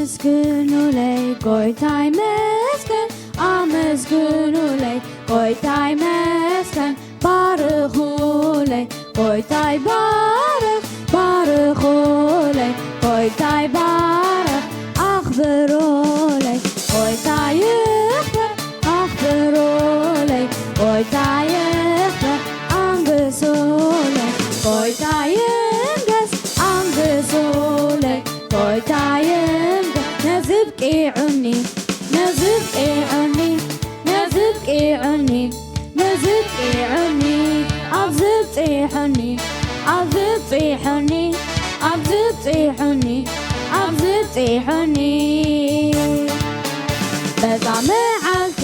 ኣመስግኑለይ ጎይታይ መስገን፣ ኣመስግኑለይ ጎይታይ መስገን፣ ባርኹለይ ጎይታይ ባርኽ፣ ባርኹለይ ጎይታይ ባርኽ፣ ኣኽብሩለይ ጎይታይ ይኽበር፣ ኣኽብሩለይ ጎይታይ ይኽበር፣ ኣንግሱለይ ጎይታይ ይንገስ፣ ኣንግሱለይ ጎይታይ ይንገስ። ነዚ ኣብቂዑኒ፣ ነዚ ኣብቂዑኒ፣ ነዚ ኣብቂዑኒ፣ ነዚ ኣብቂዑኒ፣ ኣብዚ ኣብጺሑኒ፣ ኣብዚ ኣብጺሑኒ፣ ኣብዚ ኣብጺሑኒ፣ ኣብዚ ኣብጺሑኒ። በዛ መዓልቲ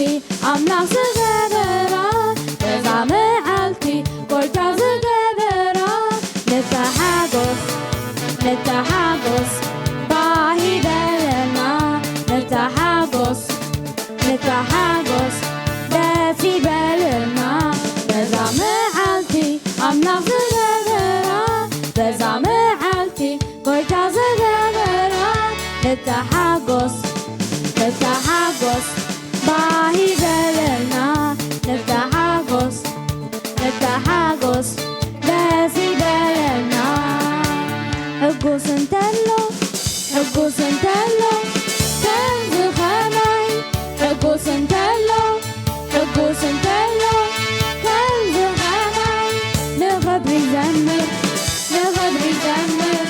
ኣምላኽ ዝገበራ፣ በዛ መዓልቲ ጎይታ ዝገበራ፣ ንተሓጎስ፣ ንተሓጎስ፣ ባህ ይበለና፣ ንተሓጎስ፣ ንተሓጎስ፣ ደስ ይበለና። በዛ መዓልቲ ኣምላኽ ዝገበራ፣ በዛ መዓልቲ ጎይታ ዝገበራ፣ ንተሓጎስ፣ ንተሓጎስ፣ ባህ ይበለና፣ ንተሓጎስ፣ ንተሓጎስ፣ ደስ ይበለና። ሕጉስ እንተሎ፣ ሕጉስ እንተሎ፣ ከምዚ ኸማይ፣ ሕጉስ እንተሎ፣ ሕጉስ እንተሎ፣ ከምዚ ኸማይ፣ ንኽብሪ ዘምር፣ ንኽብሪ ዘምር፣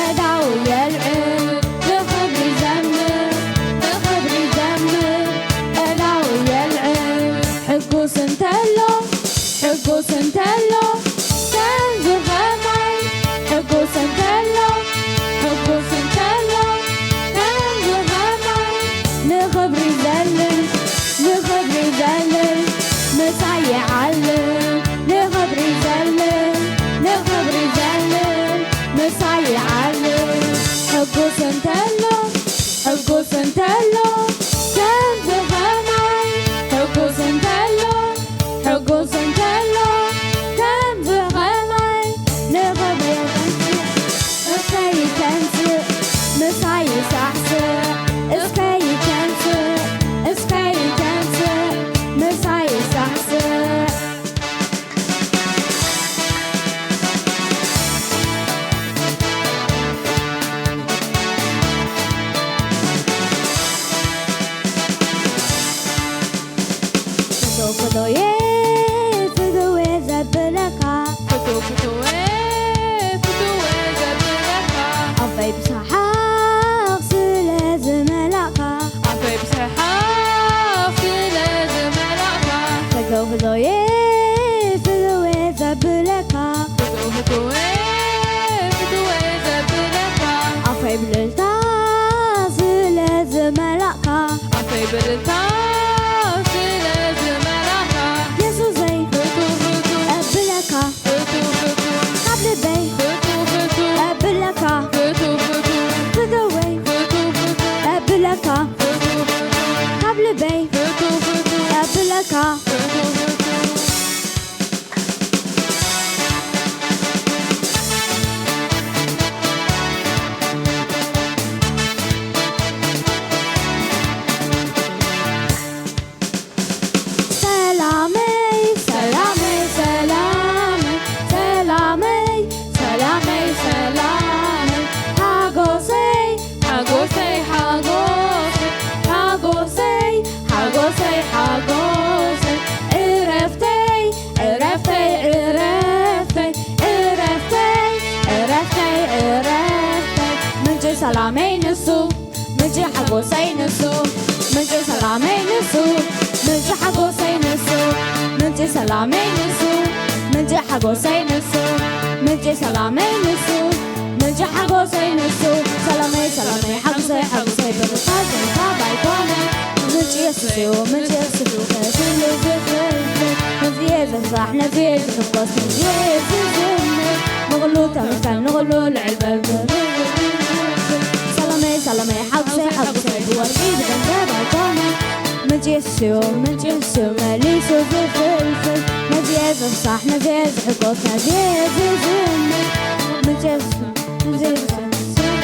ኣእዳው የልዕል፣ ንኽብሪ ዘምር፣ ንኽብሪ ዘምር፣ ኣእዳው የልዕል። ሕጉስ እንተሎ፣ ሕጉስ እንተሎ፣ ከምዚ ኸማይ፣ ሕጉስ እንተሎ፣ ሕጉስ እንተሎ፣ ከምዚ ኸማይ፣ ንኽብሪ ዘልል፣ ንኽብሪ ዘልል፣ ምሳይ ይዓልል፣ ንኽብሪ ዘልል፣ ንኽብሪ ዘልል፣ ምሳይ ይዓልል። ሕጉስ እንተሎ፣ ሕጉስ እንተሎ፣ ከምዚ ኸማይ፣ ሕጉስ እንተሎ፣ ሕጉስ እንተሎ፣ ከምዚ ኸማይ፣ ንኽብሪ ተንስእ፣ እስከ ይተንስእ፣ ምሳይ ይሳዕስዕ፣ እስከ ይተንስእ፣ እስከ ይተንስእ፣ ምሳይ ይሳዕስዕ። ፍቶ ፍቶዬ ፍትዌ ዘብለካ፣ ፍቶ ፍቶዬ ፍትዌ ዘብለካ፣ ኣፈይ ብሰሓቕ ስለ ዝመላእካ፣ ኣፈይ ብሰሓቕ ስለ ዝመላእካ፣ ፍቶ ፍቶዬ ፍትዌ ዘብለካ፣ ፍቶ ፍቶዬ ፍትዌ ዘብለካ፣ ኣፈይ ብልልታ ስለ ዝመላእካ፣ ኣፈይ ብልልታ ስለ ዝመላእካ፣ የሱሰይ ፍቱ ፍቱ እብለካ፣ ፍቱ ፍቱ ካብ ልበይ ፍቱ ፍቱ እብለካ፣ ፍቱ ፍቱ ፍትወይ ፍቱ ፍቱ እብለካ፣ ፍቱ ፍቱ ካብ ልበይ ፍቱ ፍቱ እብለካ። ፍቱ ፍቱ። ሰላመይ፣ ሰላመይ፣ ሰላመይ፣ ሰላመይ፣ ሰላመይ፣ ሰላመይ፣ ሓጎሰይ፣ ሓጎሰይ፣ ሓጎሰይ፣ ሓጎሰይ፣ ሓጎሰይ፣ ሓጎሰይ፣ ዕረፍተይ፣ ዕረፍተይ፣ ዕረፍተይ፣ ዕረፍተይ፣ ዕረፍተይ፣ ዕረፍተይ፣ ምንጪ ሰላመይ ንሱ፣ ምንጪ ሓጎሰይ ንሱ፣ ምንጪ ሰላመይ ንሱ፣ ምንጪ ሓጎሰይ ንሱ፣ ምንጪ ሰላመይ ንሱ፣ ምንጪ ሓጎሰይ ንሱ፣ ምንጪ ሰላመይ ንሱ፣ ምንጪ ሓጎሰይ ንሱ። ሰላመይ፣ ሰላመይ፣ ሓጎሰይ፣ ሓጎሰይ፣ ብርኻ፣ ብርኻ ባይኮነ። ምንጪ የሱስ እዩ፣ ምንጪ የሱስ እዩ፣ ከፊሉ ዝፍልፍል። ነዚ እየ ዝፍራሕ፣ ነዚ እየ ዝሕጎስ፣ ነዚ እየ ዝዝምር። ንኹሉ ተመስገን፣ ንኹሉ ልዕል በል። ሰላመይ፣ ሰላመይ፣ ሓጎሰይ፣ ሓጎሰይ፣ ብወርቂ ብገንዘብ ኣይኮነ። ምንጪ የሱስ እዩ፣ ምንጪ የሱስ እዩ፣ መሊሱ ዝፍልፍል። ነዚ እየ ዝፍራሕ፣ ነዚ እየ ዝሕጎስ፣ ነዚ እየ ዝዝምር። ምንጪ የሱስ እዩ፣ ምንጪ የሱስ እዩ።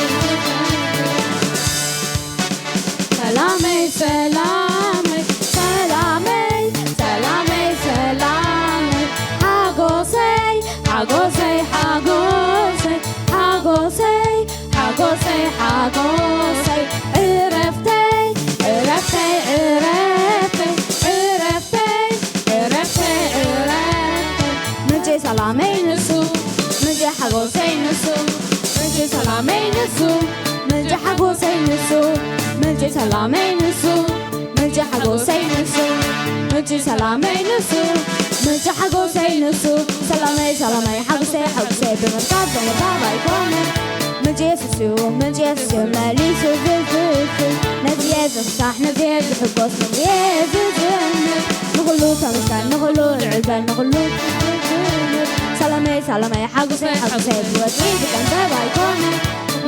ሰላመይ ንሱ፣ ምንጪ ሓጎሰይ ንሱ፣ ምንጪ ሰላመይ ንሱ፣ ምንጪ ሓጎሰይ ንሱ፣ ምንጪ ሰላመይ ንሱ፣ ምንጪ ሓጎሰይ ንሱ። ሰላመይ፣ ሰላመይ፣ ሓጎሰይ፣ ሓጎሰይ፣ ብምርካብ ዘንባብ ኣይኮነ። ምንጪ የሱስ እዩ፣ ምንጪ የሱስ እዩ፣ መሊሱ ዝፍስስ። ነዚ የዝፍሳሕ፣ ነዚ የዝሕጎስ፣ ነዚ የዝዝምር። ንኹሉ ተመስገን፣ ንኹሉ ልዕል በል፣ ንኹሉ ዝዝምር። ሰላመይ፣ ሰላመይ፣ ሓጎሰይ፣ ሓጎሰይ፣ ብወርቂ ዝቀንበብ ኣይኮነ።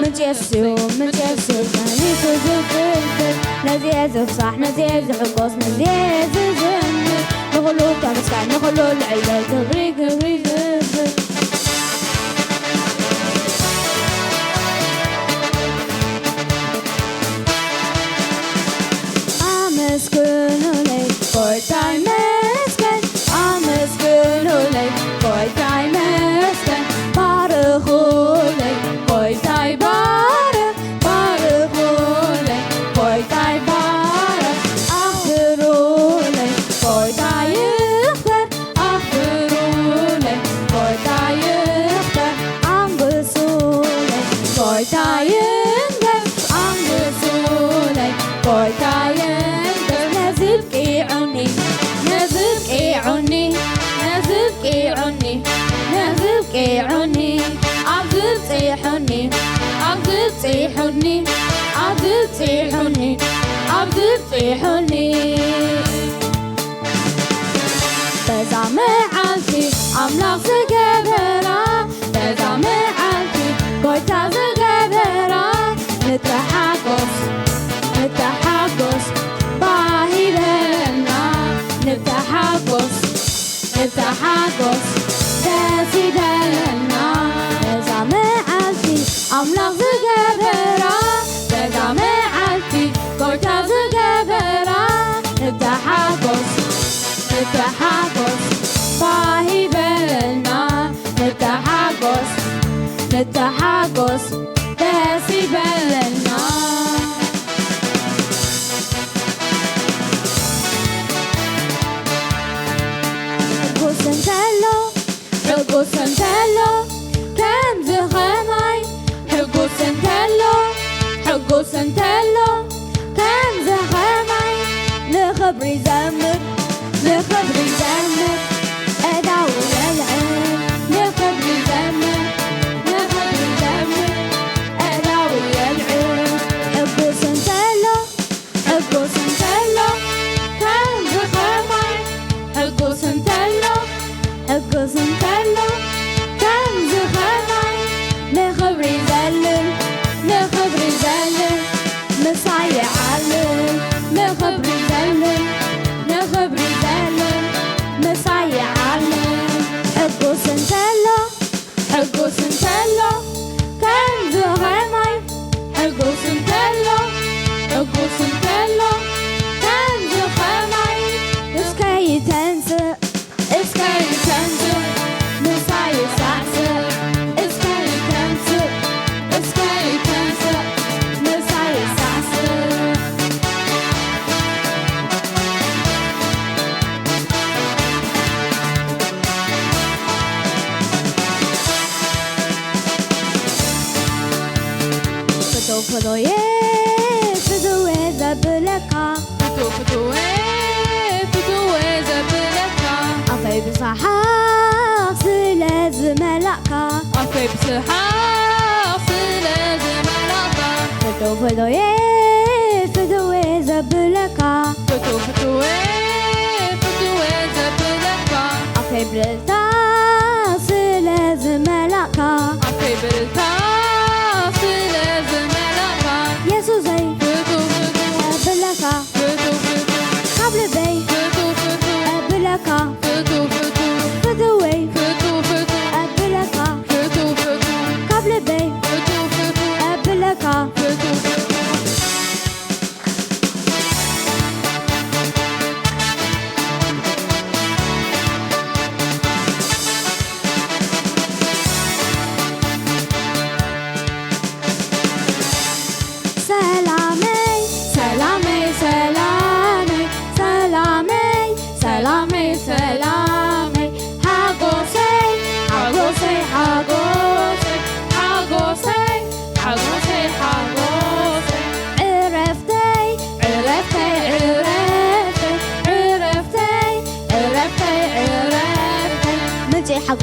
ምንጪ የሱስ እዩ፣ ምንጪ የሱስ እዩ፣ መሊሱ ዝፍስስ። ነዚ የዝፍሳሕ፣ ነዚ የዝሕጎስ፣ ነዚ የዝዝምር። ንኹሉ ተመስገን፣ ንኹሉ ልዕል በል፣ ክብሪ፣ ክብሪ ዝብል። ኣመስግኑለይ ጎይታይ መስገን፣ ኣመስግኑለይ ጎይታይ መስገን፣ ባርኹለይ ጎይታይ ባርኽ፣ ባርኹለይ ጎይታይ ባርኽ፣ ኣኽብሩለይ ጎይታይ ይኽበር፣ ኣኽብሩለይ ጎይታይ ይኽበር፣ ኣንግሱለይ ጎይታይ ይንገስ፣ ኣንግሱለይ ጎይታይ ይንገስ። ነዚ ኣብቂዑኒ፣ ነዚ ኣብቂዑኒ፣ ነዚ ኣብቂዑኒ፣ ነዚ ኣብቂዑኒ፣ ኣብዚ ኣብጺሑኒ፣ ኣብዚ ኣብጺሑኒ፣ ኣብዚ ኣብጺሑኒ፣ ኣብዚ ኣብጺሑኒ። በዛ መዓልቲ ኣምላኽ ዝገበራ፣ በዛ መዓልቲ ጎይታ ዝገበራ፣ ንተሓጎስ፣ ንተሓጎስ፣ ባህ ይበለና፣ ንተሓጎስ፣ ንተሓጎስ፣ ደስ ይበለና። በዛ መዓልቲ ኣምላኽ ዝገበራ፣ በዛ መዓልቲ ጎይታ ዝገበራ፣ ንተሓጎስ፣ ንተሓጎስ፣ ባህ ይበለና፣ ንተሓጎስ፣ ንተሓጎስ፣ ደስ ይበለና። ሕጉስ እንተሎ፣ ሕጉስ እንተሎ፣ ከምዚ ኸማይ፣ ሕጉስ እንተሎ፣ ሕጉስ እንተሎ፣ ከምዚ ኸማይ፣ ንኽብሪ ዘምር፣ ንኽብሪ ዘምር፣ ኣእዳው የልዕል፣ ንኽብሪ ዘምር፣ ንኽብሪ ዘምር፣ ኣእዳው የልዕል። ሕጉስ እንተሎ፣ ሕጉስ እንተሎ፣ ከምዚ ኸማይ፣ ሕጉስ እንተሎ፣ ሕጉስ እንተሎ፣ ከምዚ ኸማይ፣ ንኽብሪ ዘልል፣ ንኽብሪ ዘልል፣ ምሳይ ይዓልል፣ ንኽብሪ ዘልል፣ ንኽብሪ ዘልል፣ ምሳይ ይዓልል። ሕጉስ እንተሎ፣ ሕጉስ እንተሎ፣ ከምዚ ኸማይ፣ ሕጉስ እንተሎ፣ ሕጉስ እንተሎ፣ ከምዚ ኸማይ፣ እስከ ይተንስእ፣ እስከ ይተንስእ፣ ምሳይ ይሳዕስዕ፣ እስከ ይተንስእ፣ እስከ ይተንስእ፣ ምሳይ ይሳዕስዕ። ፍቶ ፍቶዬ ፍትዌ ዘብለካ፣ ፍቶ ፍትዌ ፍትዌ ዘብለካ፣ ኣፈይ ብሰሓቕ ስለ ዝመላእካ፣ ኣፈይ ብሰሓቕ ስለ ዝመላእካ፣ ፍቶ ፍቶዬ ፍትዌ ዘብለካ፣ ፍቶ ፍትዌ ፍትዌ ዘብለካ፣ ኣፈይ ብልታ ስለ ዝመላእካ፣ ኣፈይ ብልታ ስለ ዝመላእካ፣ የሱሰይ ፍቱ ፍቱ እብለካ፣ ፍቱ ፍቱ ካብ ልበይ ፍቱ ፍቱ እብለካ፣ ፍቱ ፍቱ ፍትወይ ፍቱ ፍቱ እብለካ፣ ፍቱ ፍቱ ካብ ልበይ ፍቱ ፍቱ እብለካ፣ ፍቱ ፍቱ።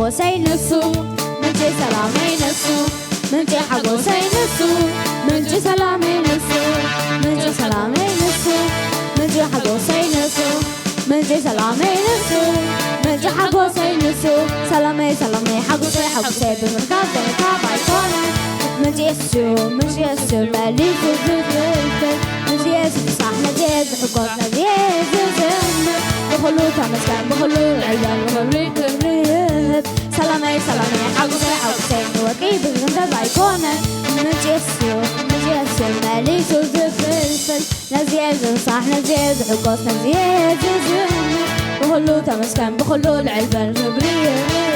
ሓጎሰይ ንሱ፣ ምንጪ ሰላመይ ንሱ፣ ምንጪ ሓጎሰይ ንሱ፣ ምንጪ ሰላመይ ንሱ፣ ምንጪ ሰላመይ ንሱ፣ ምንጪ ሓጎሰይ ንሱ፣ ምንጪ ሰላመይ ንሱ፣ ምንጪ ሓጎሰይ ንሱ። ሰላመይ ሰላመይ ሓጎሰይ ሓጎሰይ ብምርካብ ዘንካብ ኣይኮነን። ምንጪ የሱስ እዩ፣ ምንጪ የሱስ እዩ መሊሱ ዝፍልፍል። ነዚ እየ ዝፍሳሕ፣ ነዚ እየ ዝሕጎስ፣ ነዚ እየ ዝዝምር። ብኹሉ ተመስገን፣ ብኹሉ ልዕል በል፣ ብኹሉ ክብሪ ይህብ። ሰላመይ ሰላመይ ሓጎሰይ ሓጎሰይ ንወርቂ ብዝንበብ ኣይኮነን። ምንጪ የሱስ እዩ፣ ምንጪ የሱስ እዩ መሊሱ ዝፍልፍል። ነዚ እየ ዝፍሳሕ፣ ነዚ እየ ዝሕጎስ፣ ነዚ እየ ዝዝምር። ብኹሉ ተመስገን፣ ብኹሉ ልዕል በል፣ ክብሪ ይህብ።